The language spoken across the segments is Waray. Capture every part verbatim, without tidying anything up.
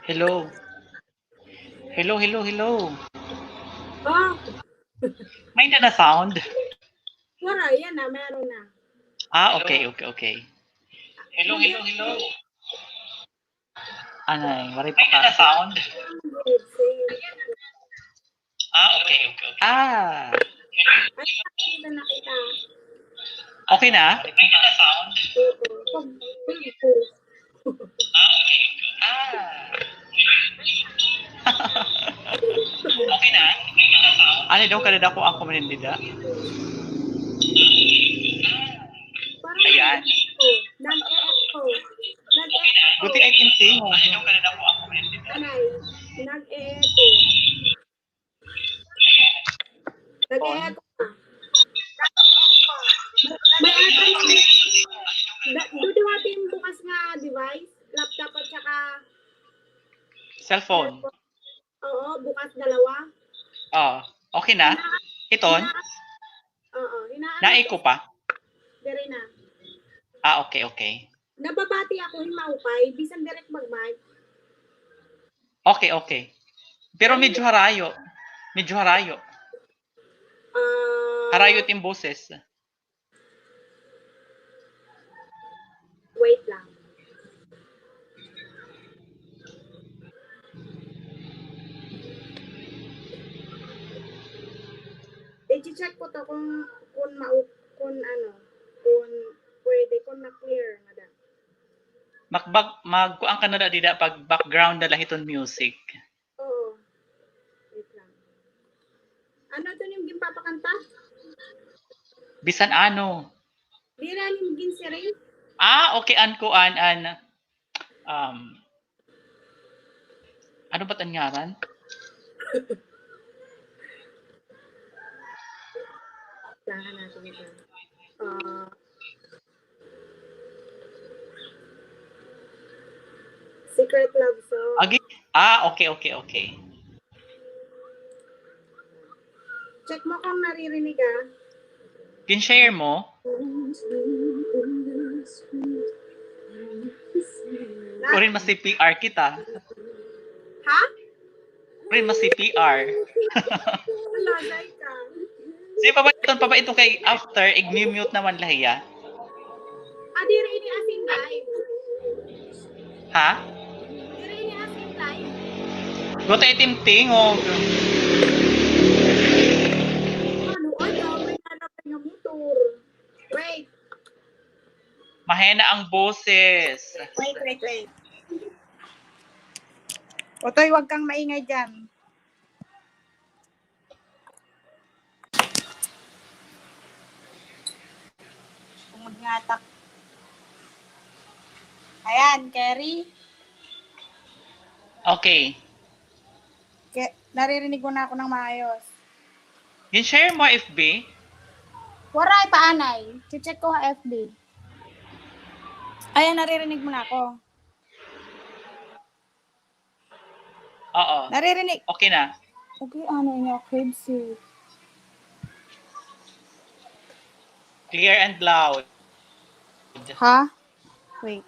Hello. Hello, hello, hello. Oh. May na sound? Wala, yan na, meron na. Ah, okay, okay, okay. Hello, hello, hello. Anay, waray pa ka. May na sound? Ah, okay, okay, okay. Ah. Ay, nakita, nakita. Okay na? May na sound? Oo. Pag, pag, Ah. Okay na? Ano daw kadadako ako man dida? Ayan. Nag-e-echo. Nag-e-echo. Buti ay kinting, oh. Anay, nag-e-echo. Nag-e-echo na. May echo na. Da-, duduha tin bukas nga device, laptop at saka cellphone. Oo, bukas dalawa. Oo. Okay na? Hina-, iton? Hina-, oo, hina-, na-echo pa? Diri na. Ah, okay, okay. Nababati ako hin maupay, bisan diri ak mag-mic. Okay, okay. Pero medyo harayo. Medyo harayo. Ah. Harayo it im boses. Wait lang. I-check ko to kung, kung mau-, kung ano, kung pwede, kung na-clear nga da. Magbag-, magkuan ka na da dida pag background na la hiton music. Oo. Wait lang. Ano to nim ginpapakanta? Bisan ano. Diri nim ginsiring? Ah, okay, an kuan, an, um, ano ba't an ngaran? Kailangan natin ito. Ah, Secret love song. Agi? Ah, okay, okay, okay. Check mo kung naririnig, ah. Gin-share mo? Na- Urin, ma-C P R kita. Ha? Pre, ma-C P R. Ala, day ka. Sige, pabaiton, pabaiton kay after, ig-mute naman la hiya. Ah, diri ini as in live. Ha? Diri ini as in live. Guti it im tingog. Ano, ay, may hanap nga motor. Wait. Mahina ang boses. Wait, wait, wait. Otoy, wag kang maingay diyan. Tungod nga tak-, ayan, Kerry. Okay. Ke-, naririnig mo na ako ng maayos. Gin-share mo F B? Waray pa anay. Che-check ko ha F B. Ayan, naririnig mo na ako. Oo. Naririnig. Okay na. Okay, ano niya, Cribsy? Clear and loud. Ha? Wait.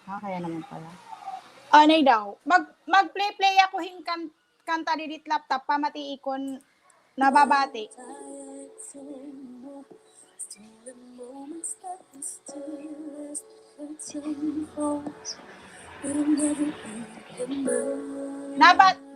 Ah, kaya naman pala. Anay daw. Mag-, mag-play-play ako hin kan-, kanta didi hit laptop, pamatii kon nababati. Nabat-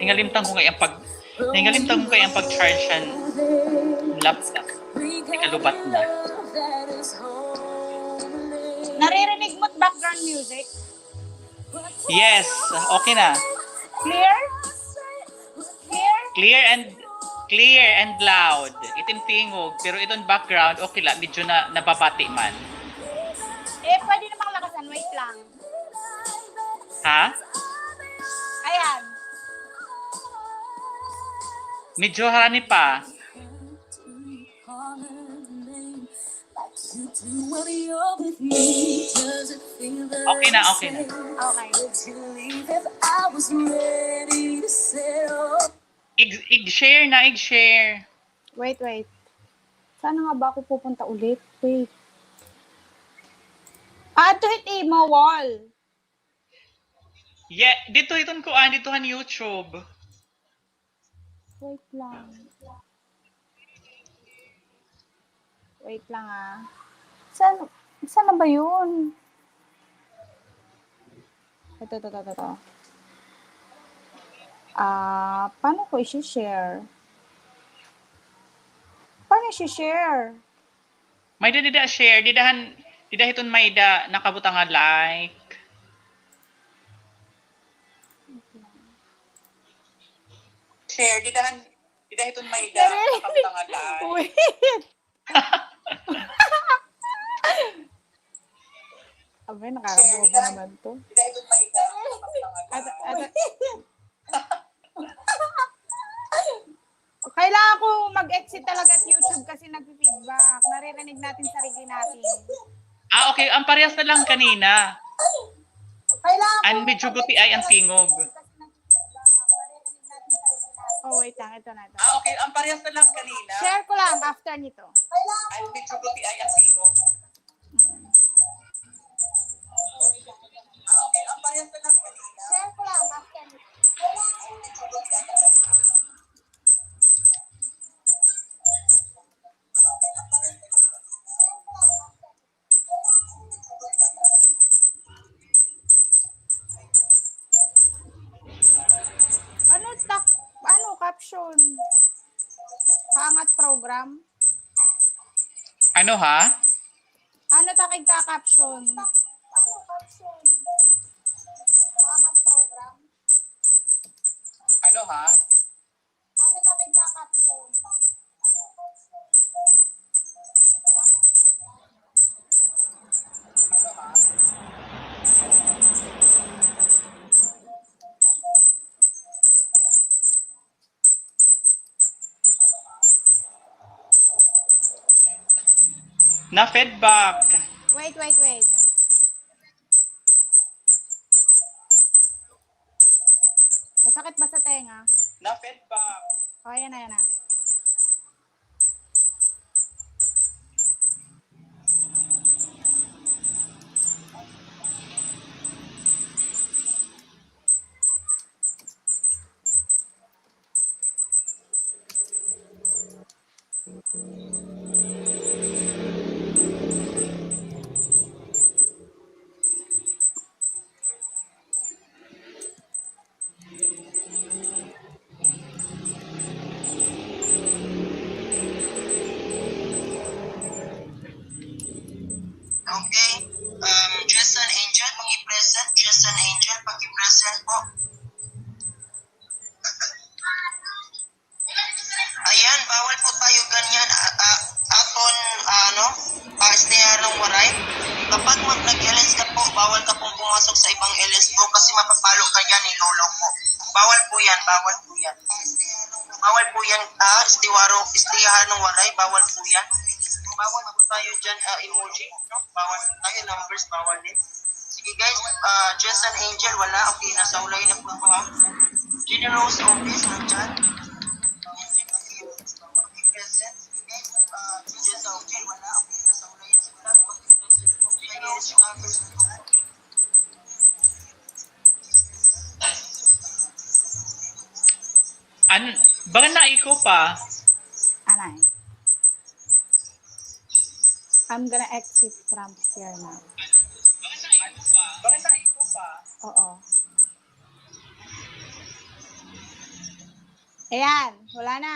Hingalimtan ko ngay-an pag, hingalimtan ko ngay-an pag-charge han laptop. Ikalubat na. Naririnig mo it background music? Yes, okay na. Clear? Clear? Clear and, clear and loud. It im tingog, pero iton background, okay la, medyo na, nababati man. Eh, pwede namang lakasan, wait lang. Ha? Ayan. Medyo harani pa. Okay na, okay na. Okay. Ig-, ig-share na, ig-share. Wait, wait. Saan nga ba ako pupunta ulit? Wait. Ah, adto hit imo wall. Yeah, didto hiton kuan, didto han YouTube. Wait lang. Wait lang, ah. Saan, saan na ba yun? Ito, ito, ito, ito, ito. Ah, paano ko isi-share? Paano isi-share? May-ada dida share, dida han, dida hiton may-ada nakabutang nga like. Share, dida han, dida hiton may-ada nakabutang nga like. Wait. Abay, nakakabubo naman to. Ata, ata. Kailangan ko mag-exit talaga at YouTube kasi nagfi-feedback. Naririnig natin sarili natin. Ah, okay. Ang parehas na lang kanina. Kailangan ko. Ang medyo guti ay ang tingog. Oh, wait lang. Ito na, ito. Ah, okay. Ang parehas na lang kanina. Share ko lang after nito. Ang medyo guti ay ang tingog. Mm. Ah, okay. Ang parehas na lang kanina. Share ko lang after nito. Ano tak-, ano caption? Kaangat program? Ano ha? Ano ta kay ka-caption? Kaangat program? Ano ha? Na-feedback. Wait, wait, wait. Masakit ba sa tenga? Na-feedback. O, ayan na, ayan na. Okay. Um, Jess and Angel, paki-present. Jess and Angel, paki-present po. Ayan, bawal po tayo ganyan. A-, a-, aton, ano, ah, istiyahan an Waray. Kapag mag-, nag-L S ka po, bawal ka pong pumasok sa ibang L S po kasi mapapalo ka niyan ni Lolo po. Bawal po yan, bawal po yan. Bawal po yan, ah, istiwaro, istiyahan an Waray, bawal po yan. Bawal po tayo dyan, ah, emoji, no? Bawal po tayo, numbers, bawal din. Sige, guys, ah, Jess and Angel, wala. Okay, nasa ulay na po ako, ha? General's office, nandyan. An-, baka na-echo pa. Anay. I'm gonna exit from here now. Oo. Ayan, wala na.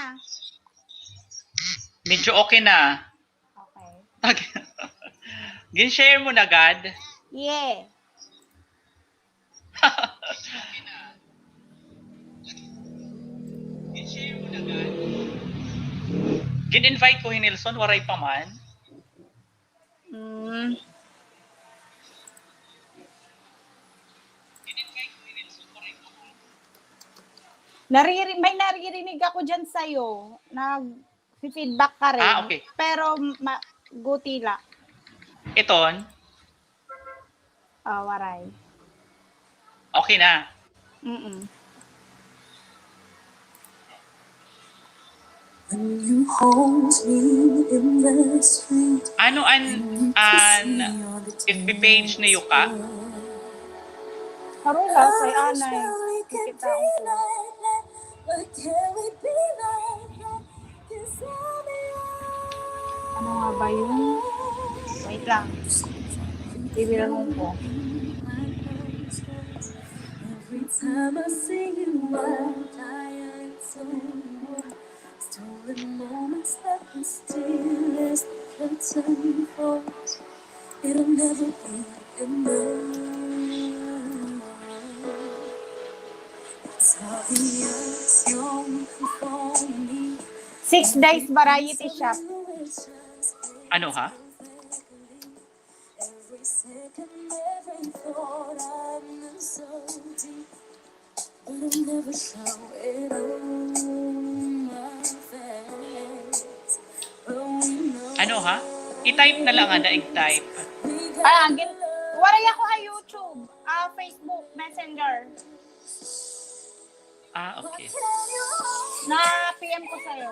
Medyo okay na. Okay. Okay. Gin-share mo na gad? Yeah. Gin-invite ko hi Nelson, waray pa man. Mm. Nariri-, may naririnig ako diyan sa'yo. Nag- Feedback ka rin. Ah, okay. Pero ma-, guti la. Iton? Ah, waray. Okay na. Mm-mm. Ano an, an F B page niyo ka? Karon la, say anay. Kikitaon ko. Ano nga ba yun? Wait lang. Bibilangin ko. Six days variety shop. Ano, ha? Ano, ha? I-type na lang, ada, i-type. Ah, gin-, waray ako ha YouTube, ah, Facebook, Messenger. Ah, okay. Na-P M ko sa'yo.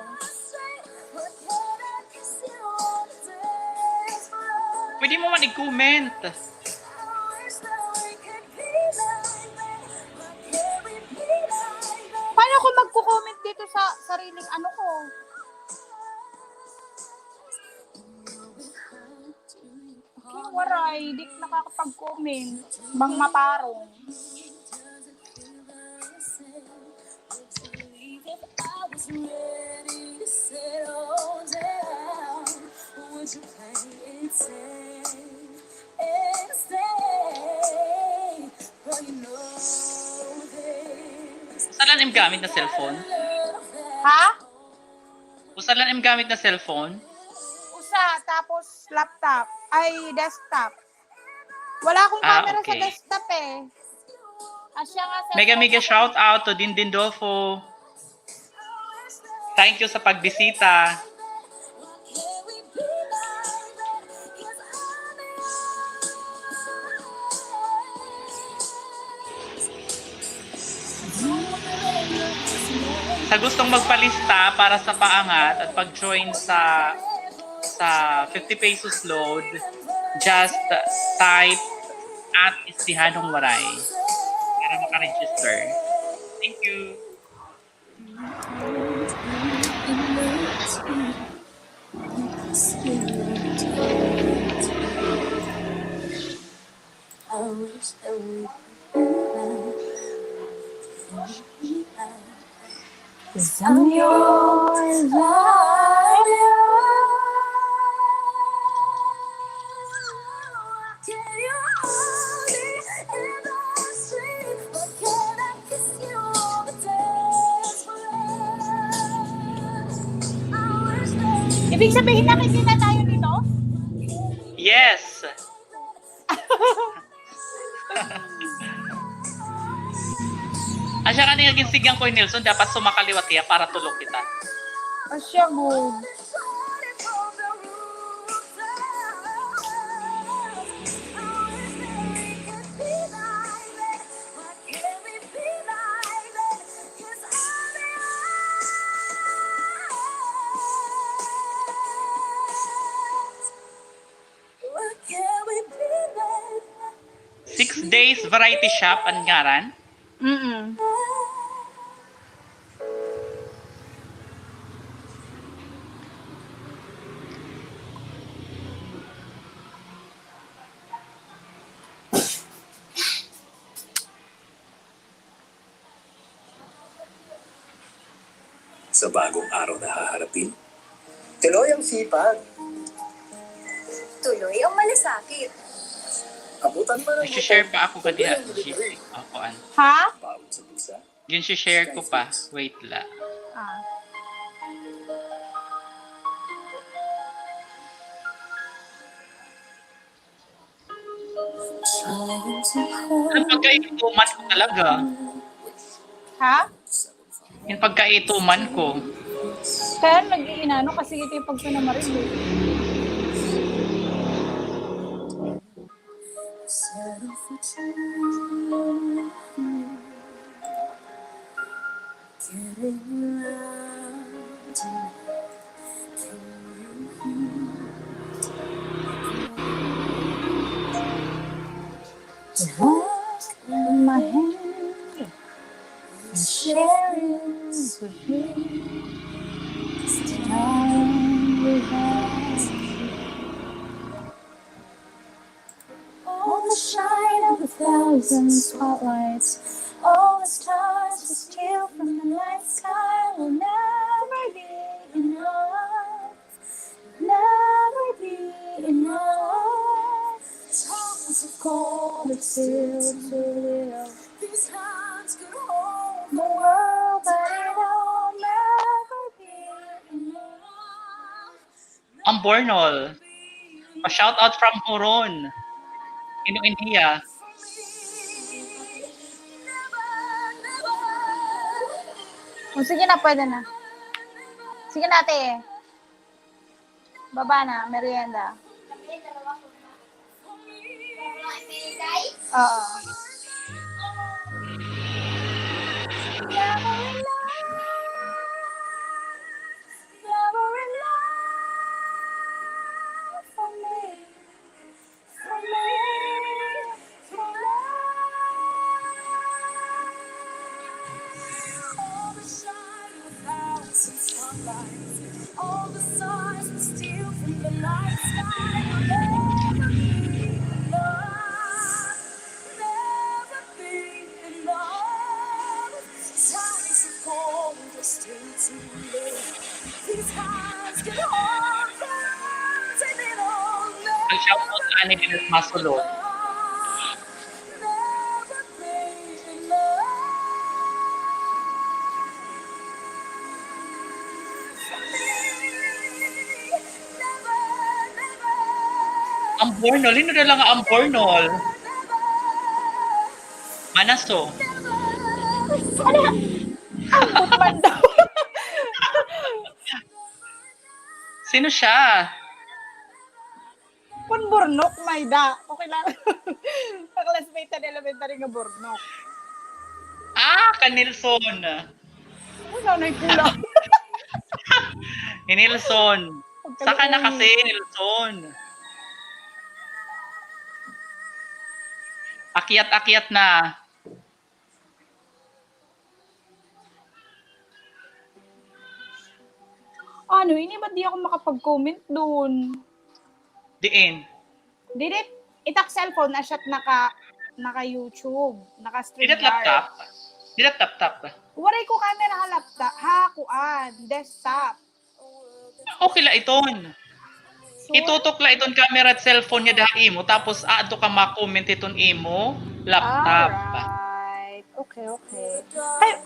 Pwede mo man i-comment. Paano ako magko-comment dito sa sariling ano ko? Okay, waray. Di nakakapag-comment. Bang matarong. Usa la an im gamit na cellphone? Ha? Usa la an im gamit na cellphone? Usa, tapos laptop. Ay, desktop. Wala akong camera sa desktop eh. Ah, okay. Asya nga sa... Mega, mega shout out to Dindindolfo. Thank you sa pagbisita. Sa gustong magpalista para sa paangat at pag-join sa, sa fifty pesos load, just type at Istihanong Waray para makaregister. Thank you. Ibig sabihin, nakikita tayo dito? Yes. Asya ka niya ginsigyan ko ni Nelson, dapat sumakaliwat hiya para tulo kita. Asya mo. Six Days Variety Shop an ngaran? Mm. Sa bagong araw na haharapin, tuloy ang sipag. Tuloy ang malasakit. Abutan man ang... Nag-share pa ako kadiha sa G C. Ako, ano? Ha? Bawat sa busa. Gin-share ko pa. Wait la. Ah. An pagkaituman ko talaga. Ha? An pagkaituman ko. Kaya nag-iinano kasi kay pag pinamarig eh. Take my hand and share it with me. This time we have all the shine of a thousand spotlights, all the stars we steal from the night sky will never be enough. Never be enough. Tons of gold are still too little. These hands could hold the world, but it'll never be enough. Ambornol. Pa-shout out from Huron. Ino in hiya? O, sige na, pwede na. Sige na, ate. Baba na, merienda. Oo. Mag-shoutout ka ani dinhi sa Masulog. Ambornol, hin-o na la nga Ambornol? Manaso. Ano? Ambot man daw. Sino siya? Kun Burnok, may da. Okay lang. Ka-classmate ta elementary nga Burnok. Ah, kan Nelson. Ay, nanay ko lang. Hi Nelson. Saka na kasi, Nelson. Akyat-akyat na. Ano, ini ba't di ako makapag-comment doon? Diin? Didit, itak cellphone na siya't naka, naka-YouTube, naka-StreamYard. Didit laptop? Didit laptop? Waray ko camera ha laptop, ha kuan, desktop. Okay la iton. Itutok la iton camera it cellphone niya da ha imo, tapos aadto ka ma-comment hiton imo laptop. Alright. Okay, okay. Ay.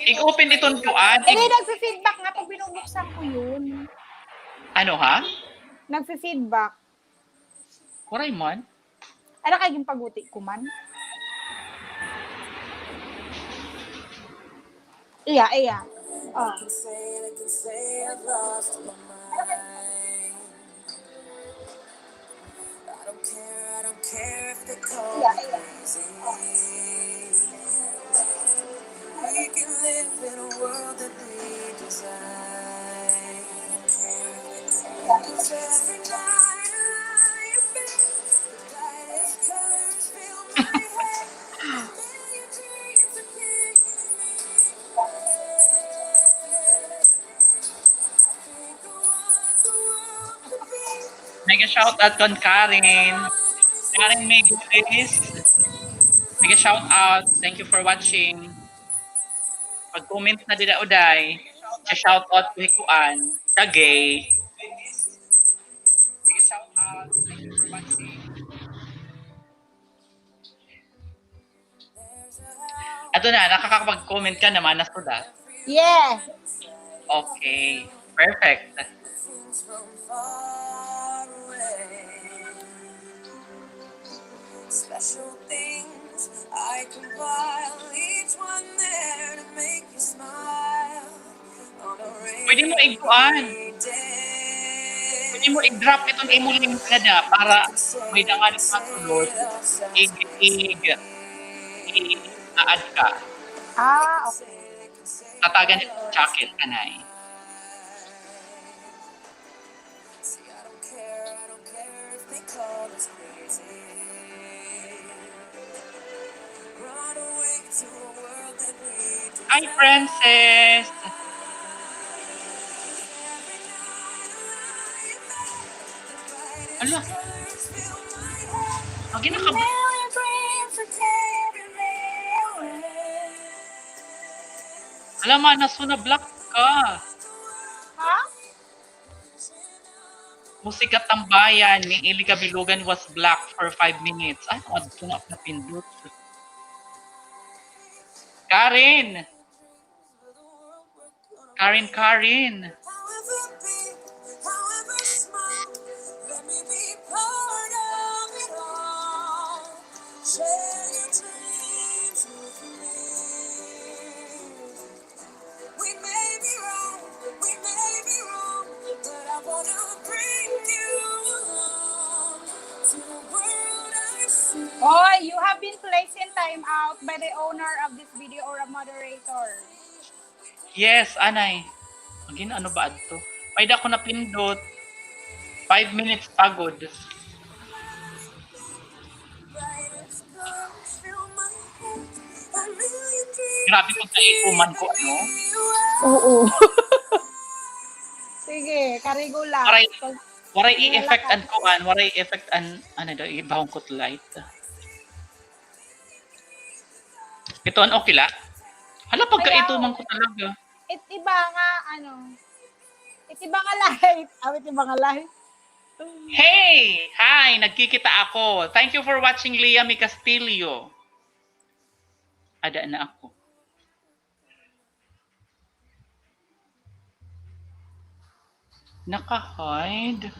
Ig-open iton kuan. Hindi, nagfi-feedback nga pag binubuksan ko yun. Ano, ha? Nagfi-feedback. Waray man. Ano kay ginpaguti ko man? Iya, iya. Oh. Iya, iya. Oh. Mega shout out kon Karen. Karen May Gudis. Mega shout out. Thank you for watching. Pag-comment na dida, uday. Siya shout out ko hi kuan. Kagay. Ato na, nakakapag-comment ka naman na sila. Yes. Okay. Perfect. Pwede mo ikuan. Pwede mo i-drop iton imo link na da para may dangan masulod. Ig, ig, i-add ka. Ah, okay. Tatagan it jacket, anay. Hi, Princess! Hala. Agi na ka ba? Hala, Mana Su, na-block ka. Ha? Musika Tambayan ni Eli Cabilogan was blocked for five minutes. Ay, ano ito nga napindot? Karen! Karen, Karen! Hoy, you have been placed in timeout by the owner of this video or a moderator. Yes, anay. Agi na, ano ba adto? May da ko napindot. Five minutes pa gud. Grabe ko sa ikuman ko, ano? Oo. Sige, karigo lang. Waray, waray i-effect an kuan, waray i-effect an, ano daw, ibahong ko light. Ito an okay la? Hala, pagkaituman ko talaga. It iba nga, ano, it iba nga light. Awit iba nga light. Hey! Hi! Nagkikita ako. Thank you for watching, Leah May Castillo. Ada na ako. Naka-hide?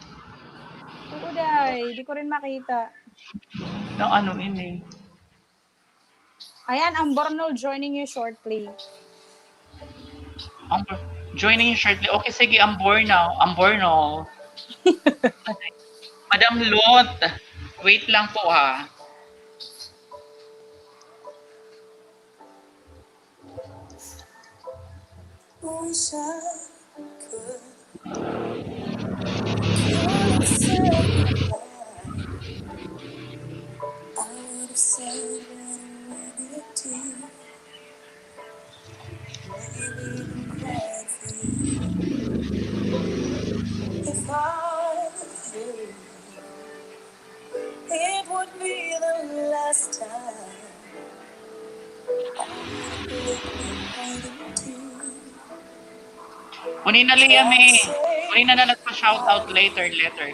Oo, day. Di ko rin makita. Ng ano ini? Ayan, ang Bornol joining you shortly. Ang joining you shortly. Okay, sige, ang Bornol. Ang Bornol. Madam Lot, wait lang po ha. Kunina, Leah May. Kunina na nagpa-shoutout later, later.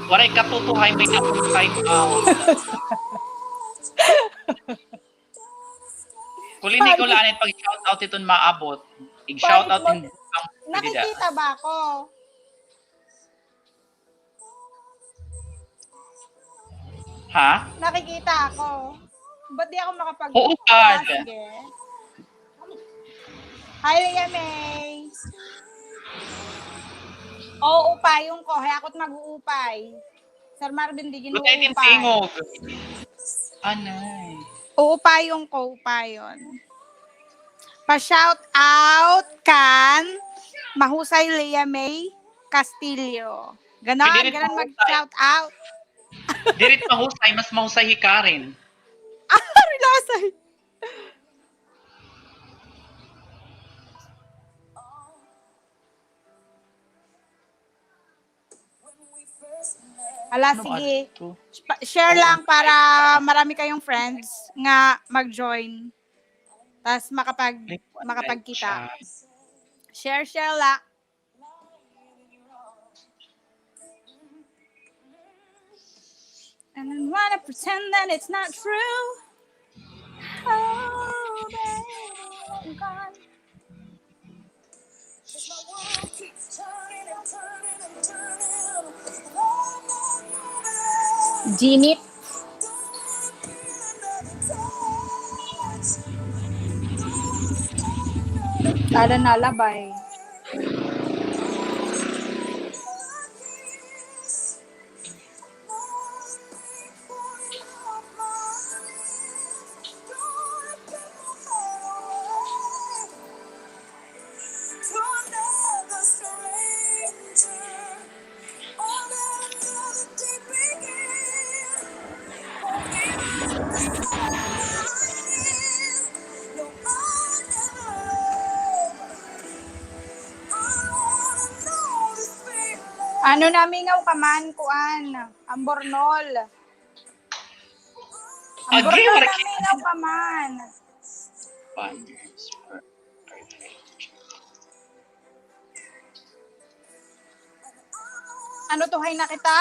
Waray katutuhay, may nakon time out. Kulini ko la anay pag-shoutout iton maabot. Ig-shoutout hin Nakikita ba ako? Ha? Nakikita ako. Ba't di ako makapag- Oo, ah, sige. Hi, Leah May. Oo, upayon ko. Hay ako't mag-uupay. Sir Marvin, di gin-uupay. Tingog. Anay. Uupayon ko, upayon. Pa-shout out kan Mahusay Leah May Castillo. Ganon, ganon mag-shout out. Diri mahusay, mas mahusay hi Karen. Ah, rilasay. Hala, sige. Share lang para marami kayong friends nga mag-join. Tas makapag-, makapagkita. Share, share lang. I don't wanna pretend that it's not true. Oh, baby, I'm gone. Jinit. Ada nalabay. Ano, namingaw ka man, kuan, ambornol. Ambornol, namingaw ka man. Ano to, hay na kita?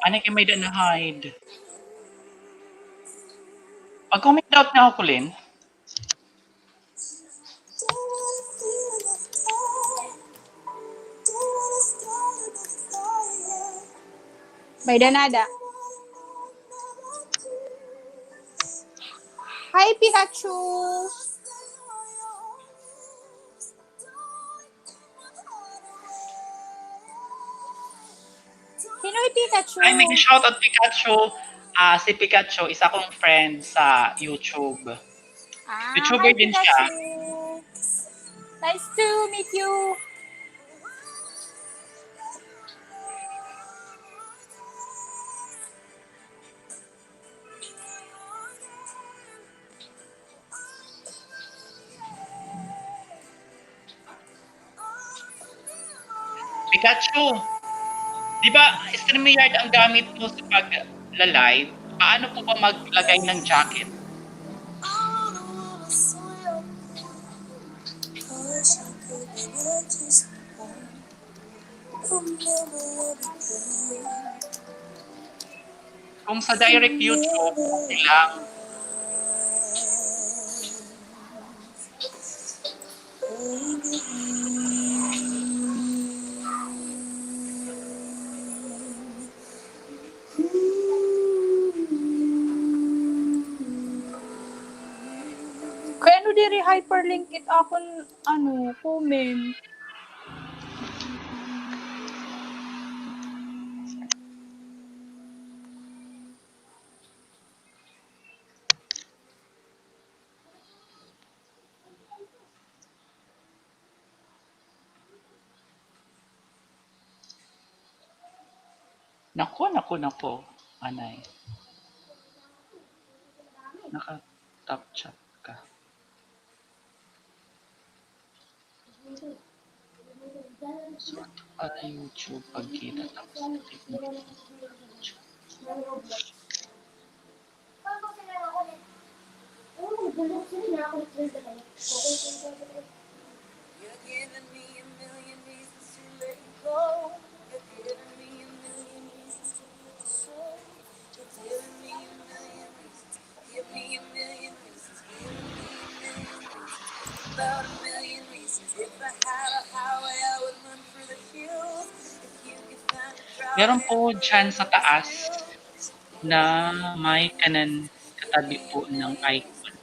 Ano kay may-ada na-hide? Pag-comment daw na ako, Kulin. May danada. Hi, Pikachu! Sino hi Pikachu? Ay, nag-shoutout Pikachu. Ah, si Pikachu, isa kong friend sa YouTube. Ah, YouTuber din siya. Nice to meet you. Pikachu, di ba StreamYard ang gamit mo sa pagla-live? Paano po ba maglagay ng jacket? Kung sa direct YouTube, okay lang. Kay ano diri hyperlink it akon, ano, comment? Naku, naku, naku. Anay. Naka-top chat ka. Suot ka para YouTube pagkita, tapos click mo. Meron po diyan sa taas na may kanan katabi po ng icon.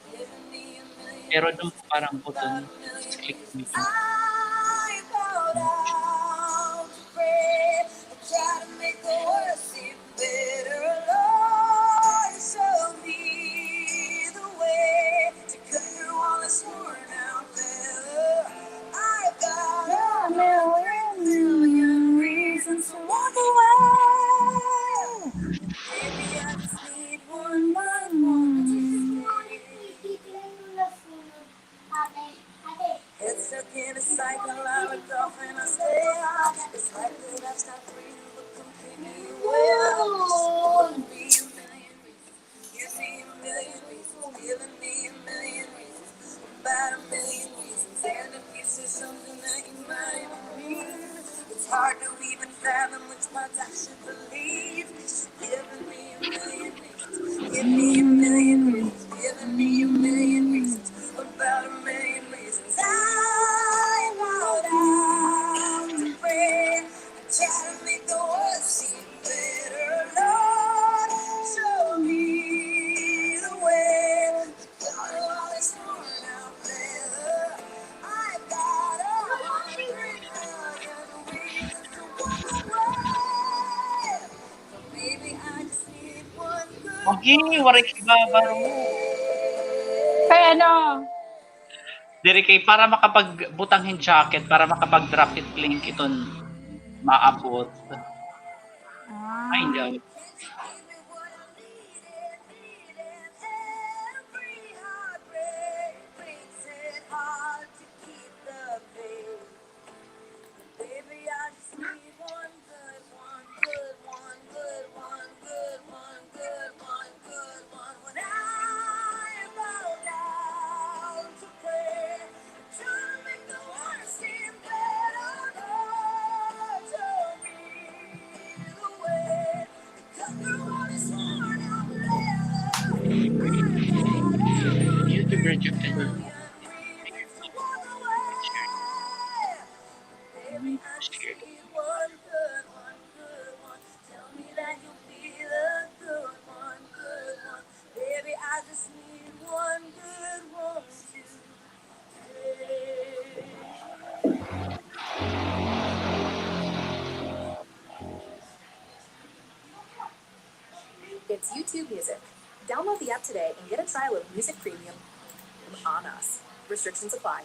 Pero doon po parang button, just click mo ito. Okay, waray kay babaro. Kay ano? Diri kay para makapagbutang hin jacket, para makapag-drop it link iton maabot. Ah. Ay, no. It's YouTube Music. Download the app today and get a trial of Music Premium on us. Restrictions apply.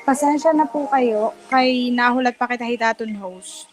Pasensya na po kayo, kay nahulat pa kita hit aton host.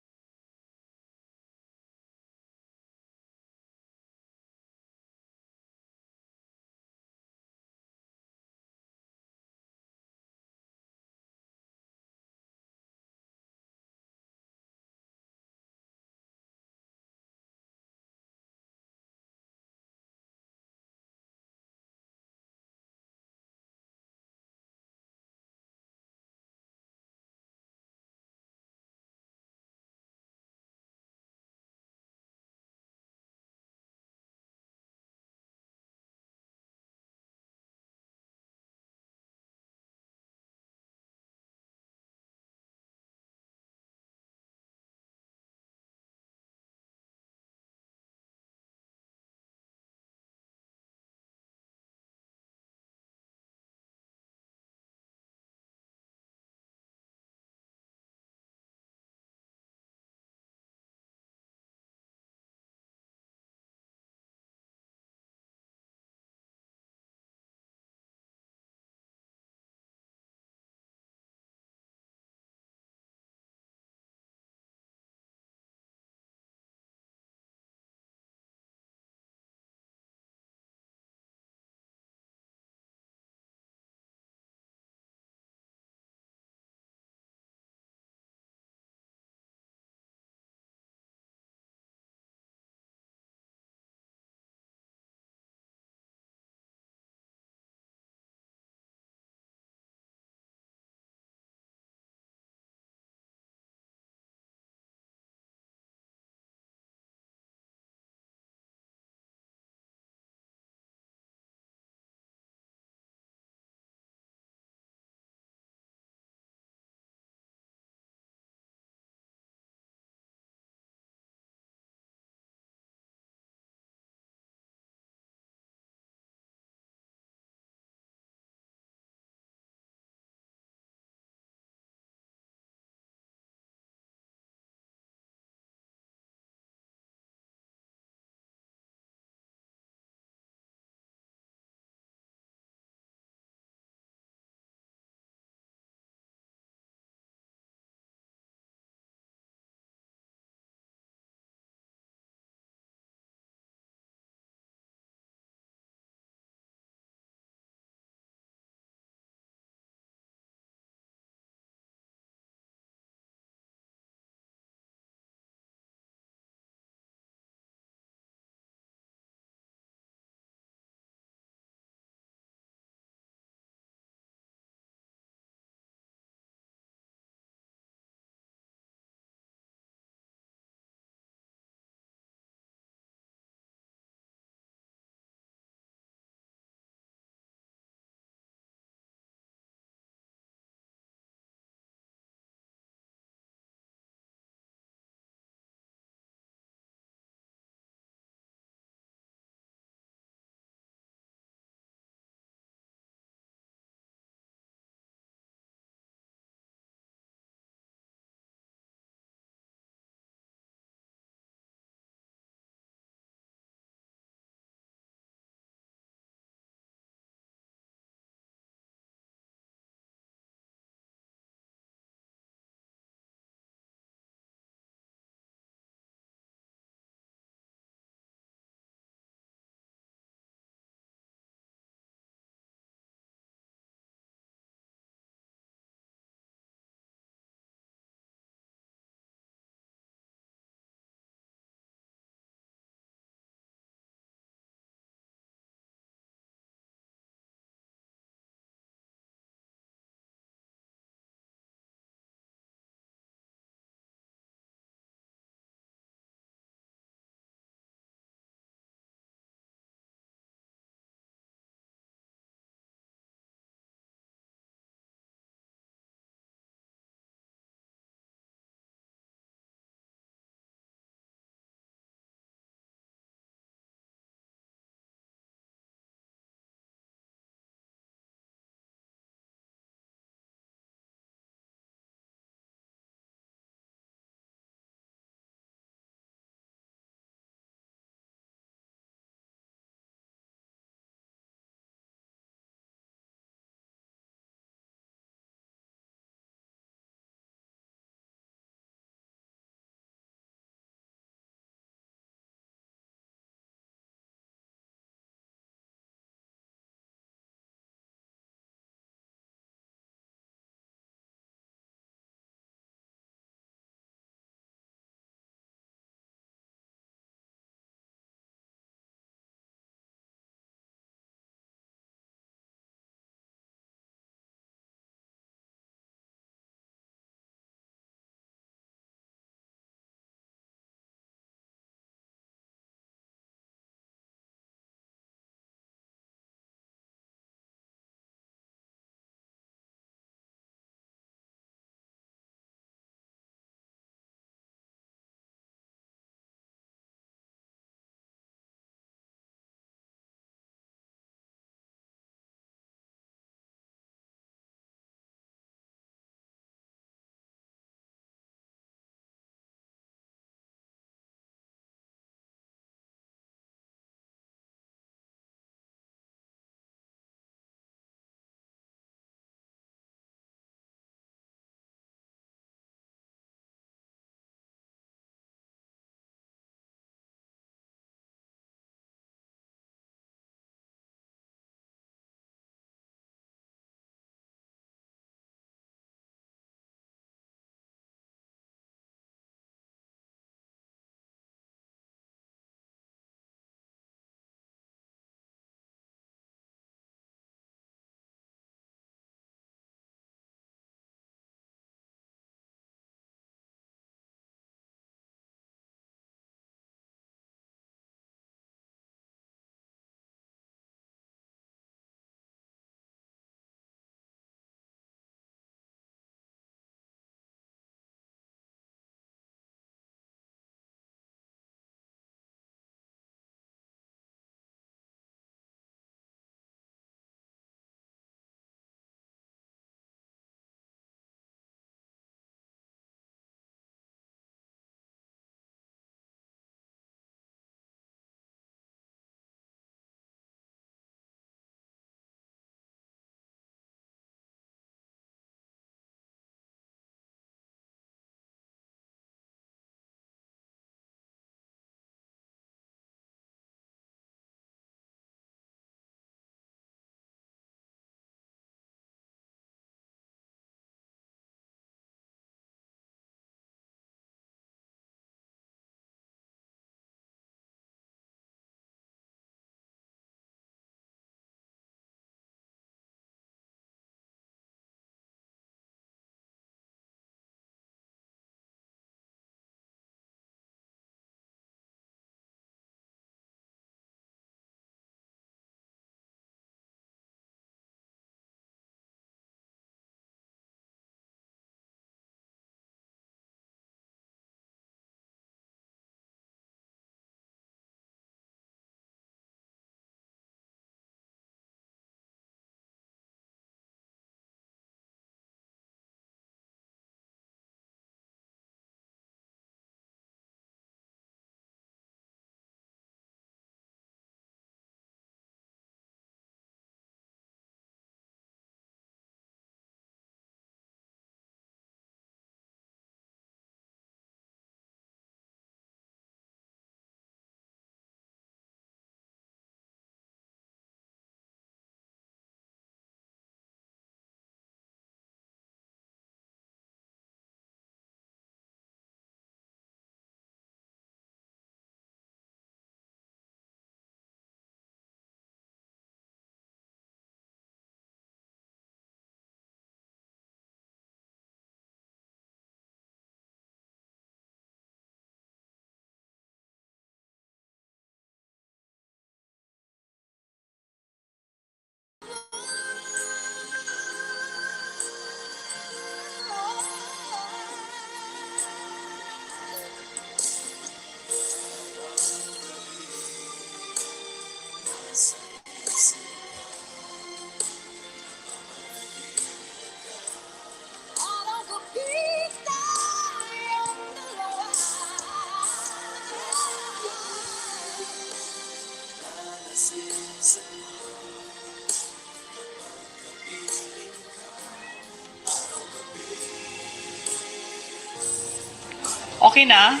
Okay na?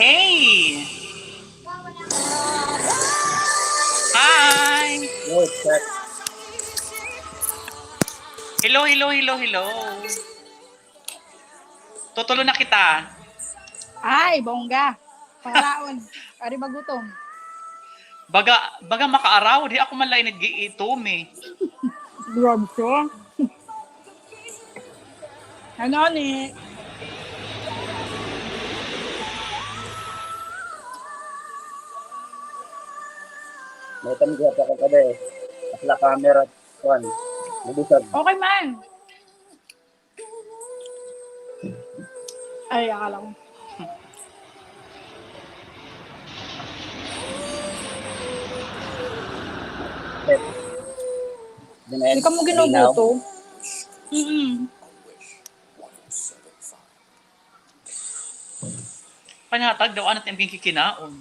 Hey! Hi! Hello, hello, hello, hello. Tutulo na kita. Ay, bongga. Pangaraon. Ari ba gutom? Baga, baga makaaraw, di ako man lain nag-iitom eh. Grabe siya. Ano ni? May tanggi pa ka kada eh. Asla camera, kuan. Nabusag. Okay man. Ay, akala ko. Di ka mo ginuguto? Mm-mm. Panatag daw, ano tayong kikinaon?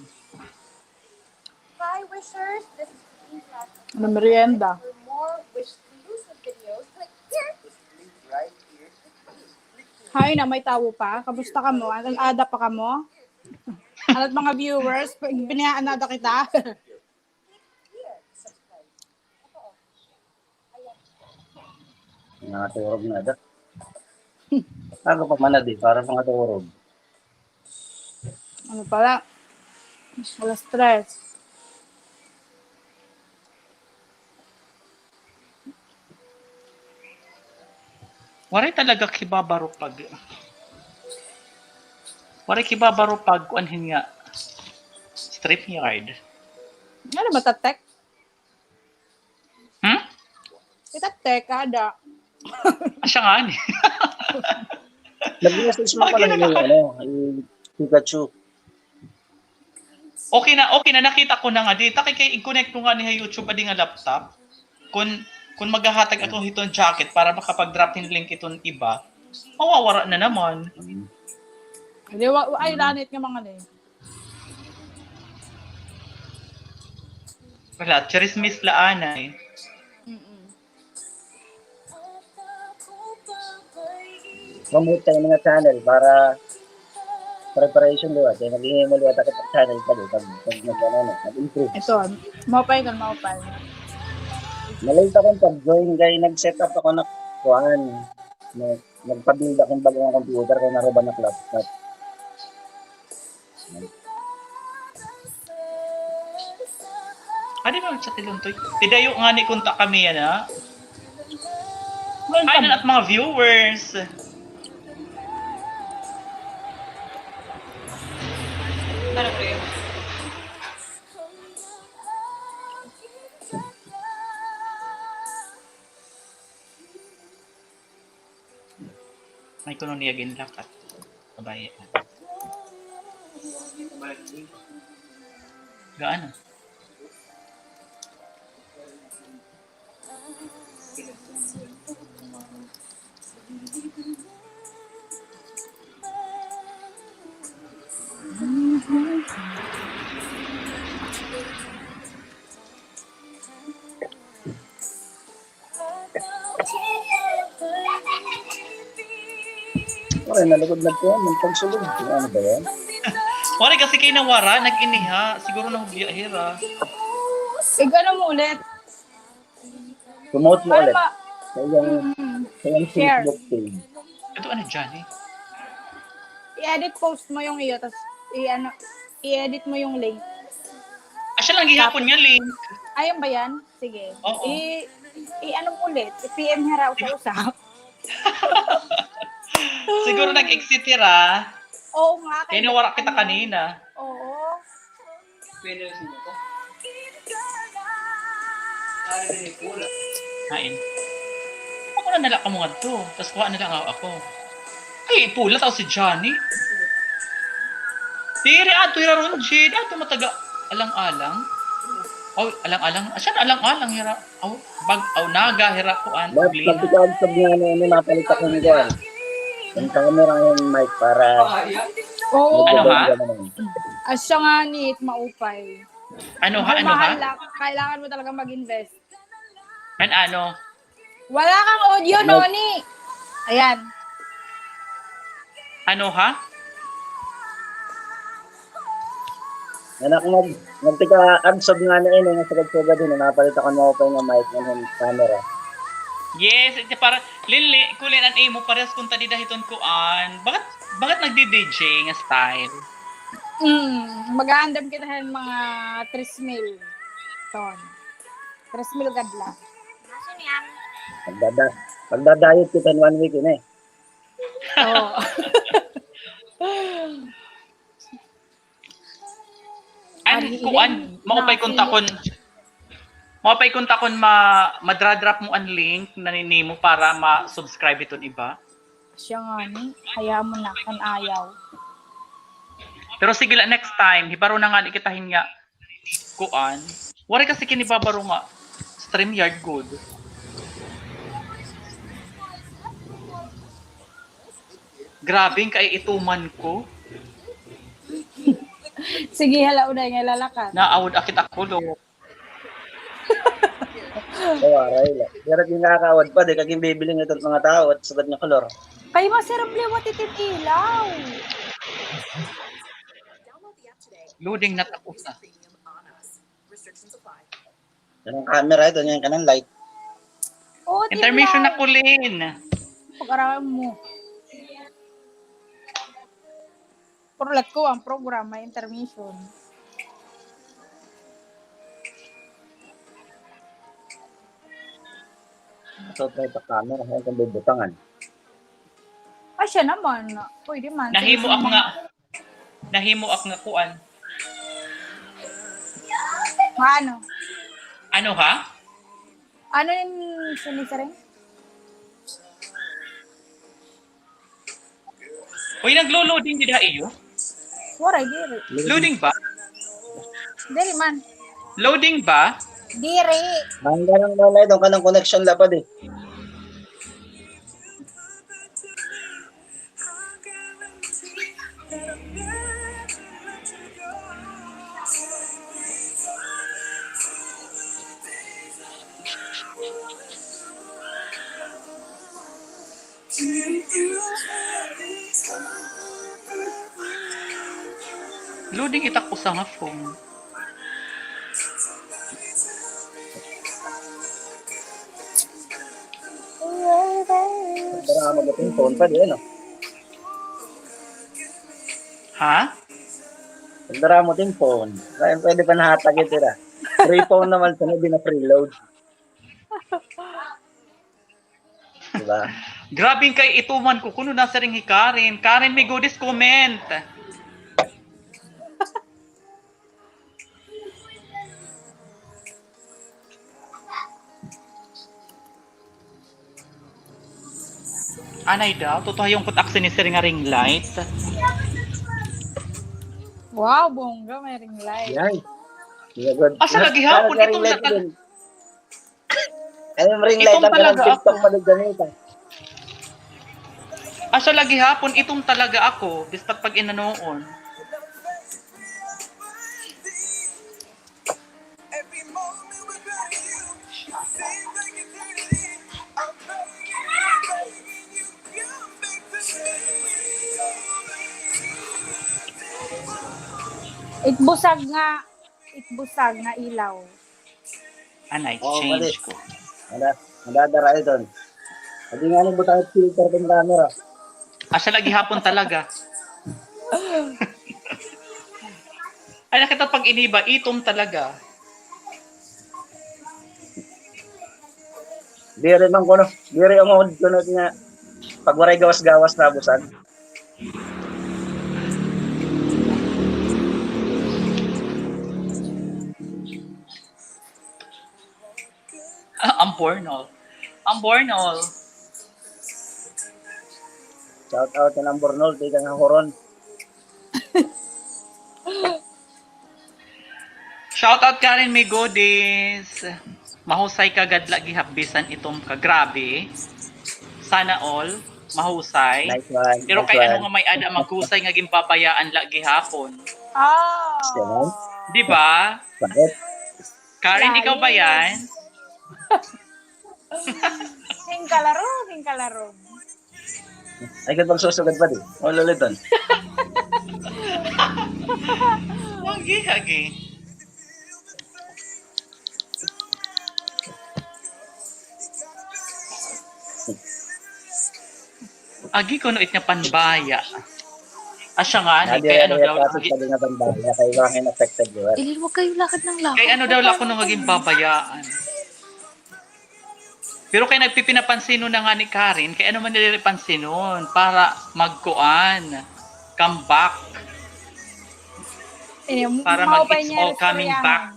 Hi, wishers. This is Queen Jasmine. Ano, merienda? For more wish exclusive videos, click here. Hi na, may tawo pa. Kamusta kamo? An-ada pa kamo? Ano mga viewers? Biniyaan na ada kita. Nangaturog na ada. Ako pa man adi, para pangaturog. Ano pala? Alas tres. Waray talaga kibabaro pag, waray kibabaro pag kuan hin nga StreamYard. Ano ba, tatek? Hmm? Kita teka da. Asya ngani. Nag-message mo pala ni, ano, ni Pikachu. Okay na, okay na, nakita ko na nga. Di, ta kay, kay i-connect ko nga ni ha YouTube, adi nga laptop. Kun, kun maghahatag ako hiton jacket para makapag-drop hin link iton iba, mawawara na naman. Di, wa, wa, ay, lanit nga mga ni. Wala, charismis la anay. Mm-mm. Promote tayo mga channel para preparation liwat. Kaya maghihimo liwat ako sa channel pa doon. Pag, pag nag-, ano, nag-improve. Ito, maupay ka, maupay. Nalate akong pag-join, kay nag-set up ako na kuan. Nag-, nagpa-build akong bagong computer, kay naruba na laptop. Adi ba sa Tiluntoy? Pidayo nga ni kunta kami yana. Ay, nanat mga viewers. May kuno niya ginlakat. Kabayan. Gaan na. Ay, nalugod na po. May pagsulog. Ano ba yan? Pare, kasi kay nawara, nag-iniha. Siguro nahubya hira. Ig-ano mo ulit? Promote mo ulit. Sa iyang, sa iyang Facebook page. Ito ano, Johnny? I-edit post mo yung iyo, tas i-ano, i-edit mo yung link. Asya lang gihapon nga link. Ayun ba yan? Sige. Oo. I, i-ano mo ulit? I-P M hira sa usap. Siguro nag-exit hira. Oo nga. Kaya nawara kita kanina. Oo. Pwede na sila ko. Hain. Ako na nala kamo ngadto. Tas kuha na lang ako. Ay, pula tao si Johnny. Diri, ato hira ron, Jade. Ato mataga alang-alang. Oh, alang-alang. Asya na alang-alang hira. Aw, bag, aw, naga, hira, kuan, problema. Pagkakabsag nga na, ano, napalit ako ng kuan. Yung camera, yung mic para... Oo. Ano, ha? Asya nga ni, maupay. Ano, ha? Ano, ha? Mahal lang. Kailangan mo talaga mag-invest. An ano? Wala kang audio, Noni. Ayan. Ano, ha? Anak, mag-, magtika-absorb ngani ini, nga sugad-sugad ini, napalit ako hin maupay nga mic ngan hin camera. Yes, iti para, Lili, kulin an imo, parehas kunta dida hiton kuan. Bakit, bakit nagdi-D J nga style? Mm, mag-aandam kita hin mga tres mil ton. Tres mil gad la. Magdada-, magda-diet kita hin one week ini. Oo. An, kuan, maupay kunta kon, maupay kunta kon ma-, madra-drop mo an link na nimo para ma-subscribe iton iba. Siya ngani, hayaan mo na, kan ayaw. Pero sige la, next time, hibaro na ngani kita hin nga kuan. Waray kasi kinibabaro nga StreamYard gud. Grabe, kay ituman ko. Sige, hala, uday nga lalakat. Naawod akit ako, lo. Waray la. Pero di nakakaawod pa, di ka ginbibiling ito mga tao at sugad nga kolor. Kay masirap liwat itin ilaw. Loading na tapos na. Kanang camera ito, niyan kanang light. Oo, intermission na, Kulin. Pag-aralan mo. Pero lat ko ang programa, intermission. So, may pa camera, ay, kung bubutangan. Ay, siya naman. Pwede man. Nahimo ak nga. Nahimo ak nga kuan. Ano? Ano, ha? Ano yung sinisiring? Uy, naglo-loading dida iyo? Waray, diri. Loading ba? Diri man. Loading ba? Diri. Ang ganang nanay, doon ka ng connection lapad eh. Loading it ak usa nga phone. Pagdara mo it im phone, pwede, ano? Ha? Pagdara mo it im phone. Kaya pwede pa nahatag ito, ra. Free phone naman, sunod din na preload. Diba? Grabe kay ituman ko kuno nasiring hi Karen. Karen, may goodies comment. Anay daw, tutuhayon ko it ak sinisiring nga ring light. Wow, bongga, may ring light. Yay. Asa lagi hapon itong light. Ay, ring light lang talaga ako. Asa lagi hapon, itom talaga ako, bistak pag-inanoon. It busag nga. It busag nga ilaw. Anay, change ko. Madadara ito. Adi nga ni butang it filter it im camera. Asa lagi hapon talaga. Ay, nakita pag iniba, itom talaga. Diri man kuno, diri umod kuno nga pag waray gawas-gawas na busag. Ah, Ambornol. Ambornol. Shout out kan Ambornol, tikang ha Coron. Shout out Karen Migodis. Mahusay ka gad la gihap bisan itom ka. Grabe. Sana all mahusay. Nice one. Pero kay ano nga may-ada maghusay nga ginpabayaan la gihapon. Ah. Di ba? Bakit? Karen, ikaw ba yan? Hingkalarom, hingkalarom. Ay, kat magsusugad pa di. O, luluton. Hagi, hagi. Agi kuno it nga panbaya. Asya ngani, kay ano daw, agi, kay wala hin affected lugar. Ilil, huwag kayo lakad ng lakad. Kay ano daw la kuno nga ginbabayaan. Pero kay nagpipinapansinon na ngani Karen, kay ano man nila pansinon para magkuan, come back. Para mag-it's all coming back.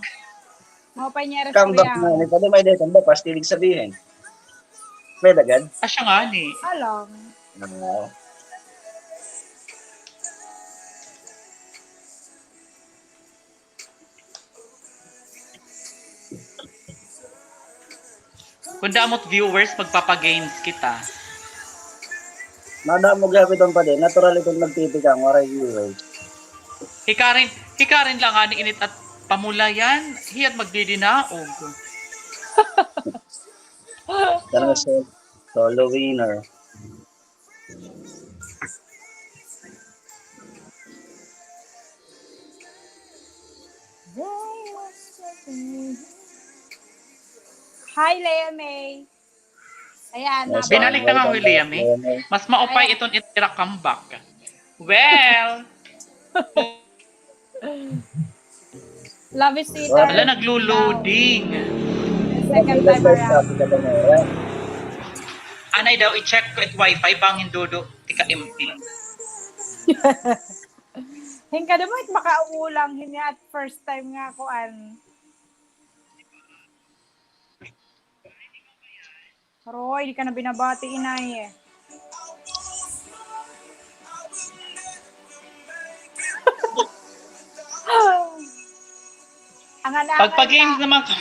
Maupay niya. Come back na, ni pwede may day come back, pastilig sabihin. Pwede agad? Asya ngani. Alam. Oo. Kun damo it viewers, magpapa-games kita. Madamo gihapon pa di. Natural iton magtitikang, waray viewers. Hi Karen, hi Karen la ngani ini it pamulayan, hiya't magdidinaog. Tara sa solo winner. Hi, Lea May. Ayan, binalik na nga ho, Lea May. Mas maupay iton it ira comeback. Well, Love is sweeter. Hala, naglo-loading. Second time around. Anay daw, i-check ko it wifi, bangin dudo, tika M P. Hingkado mo it makaulang, hinya it first time nga kuan. Roy, di ka na binabati, inay. Angan-angan. Pagpa-games naman ka.